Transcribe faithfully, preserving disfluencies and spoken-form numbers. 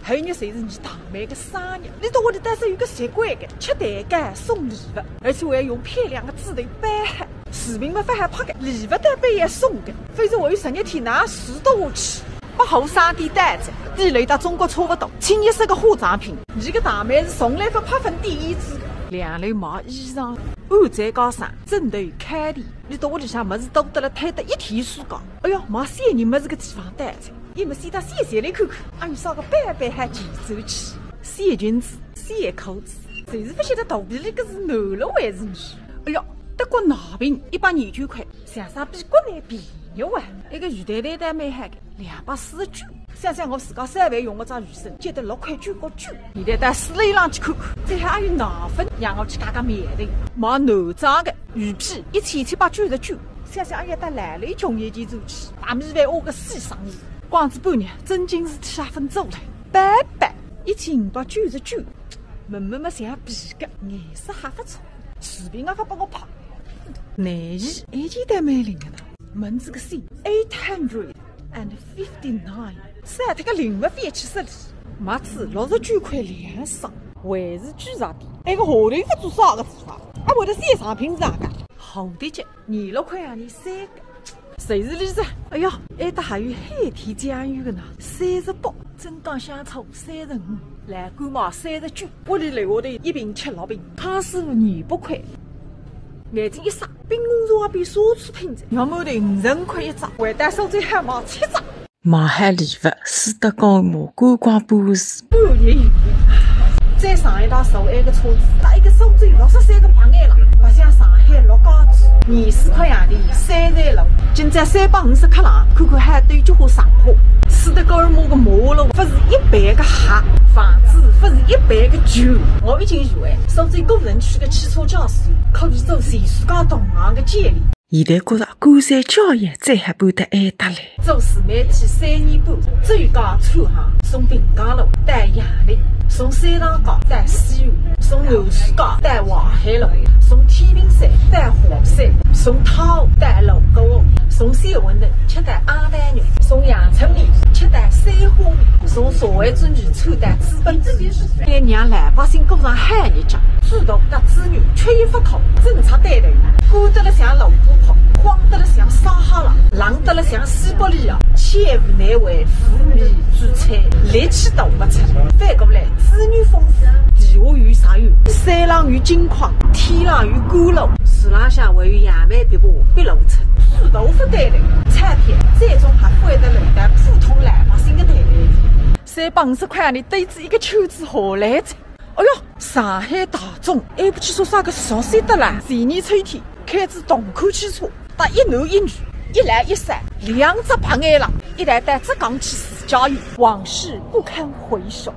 后日侪是伲堂妹个生日，俚到屋里搭仔有个习惯个，吃蛋糕送礼物，而且还要用漂亮个纸头包好。视频么勿好拍个，礼物到背后送个，否则还有十日天哪住得下去？ 八号商店到仔，地雷搭中国差勿多，清一色个化妆品。伲个堂妹是从来勿拍粉底胭脂个。两楼买衣裳，安全加上，枕头、靠垫，俚到屋里向物事多得了，推得一天世界。哎哟，买小人物事个地方到仔，也没先到小店里看看，阿有啥个宝贝好寄出去？小裙子、小裤子，侪是勿晓得肚皮里个是男了还是女。哎哟，德国奶瓶一百廿九块，像啥比国内便宜哇！埃个鱼蛋蛋倒蛮好个， 两百四十九。想想我自家三万用个只鱼生，结得六块九角九。现在到书楼浪去看看，最好还有奶粉，让我去解解闷头。买男装个，鱼皮一千七百九十九。想想还要到老楼穷一记走去，白米饭挖个四省油。光仔半日，正经事体也勿做了。包包，一千五百九十九。问问么像皮革，颜色还勿错，视频也勿拨我拍。内衣，埃件倒蛮灵个呢。 蚊子个信，eight hundred and fifty nine，少脱个零勿翻去说理。买仔六十九块两双，还是居家店。埃个下头勿做啥个地方，啊，会得小商品是哪个？好的姐，廿六块洋钿三个，侪是例子。哎呀，埃搭还有海天酱油个呢，三十八，真讲香草三十五，老干妈三十九，屋里留下头一瓶吃六瓶，康师傅廿八块。 眼睛一眨，冰红茶也变奢侈品了，要么得五十块一只，回到苏州还买七只。买好礼物，斯德哥尔摩观光巴士。半日游，再上一趟坐埃个车子，搭一个苏州六十岁个白眼狼，白相上海陆家嘴，廿四块洋钿三站路，今朝三百五十克朗，看看还兜几化上坡。斯德哥尔摩个马路勿是一般个黑，房子勿是一般个旧。我已经以为苏州古城区个汽车驾驶 可以做全世界同行个接力。现在觉着过山车也再还搬得埃搭来。做自媒体三年半，周家串行，从平江路到杨凌，从三塘街到西湖，从南市街到淮海路，从天平山到华山，从太湖到泸沽湖，从小馄饨吃到鸭蛋肉，从阳春面吃到三鲜面，从社会主义穿到资本主义。 要让老百姓过上好日脚，制度搭资源缺一不可，政策带头，干得了像罗布泊，荒得了像撒哈拉，冷得了像西伯利亚，千万难为无米之炊，力气大不出。反过来，资源丰富，地下有石油，山浪有金矿，天浪有甘露，树浪向还有杨梅、枇杷、碧螺春，制度不带头，钞票最终还回得轮到普通老百姓个袋袋里。三百五十块洋钿兜仔一个圈子下来哉。 哎哟，上海大众，还勿去说啥个熟悉的啦。前年秋天，开仔同款汽车，搭一男一女，一老一少，两只白眼狼，一道到浙江去自驾游，往事不堪回首。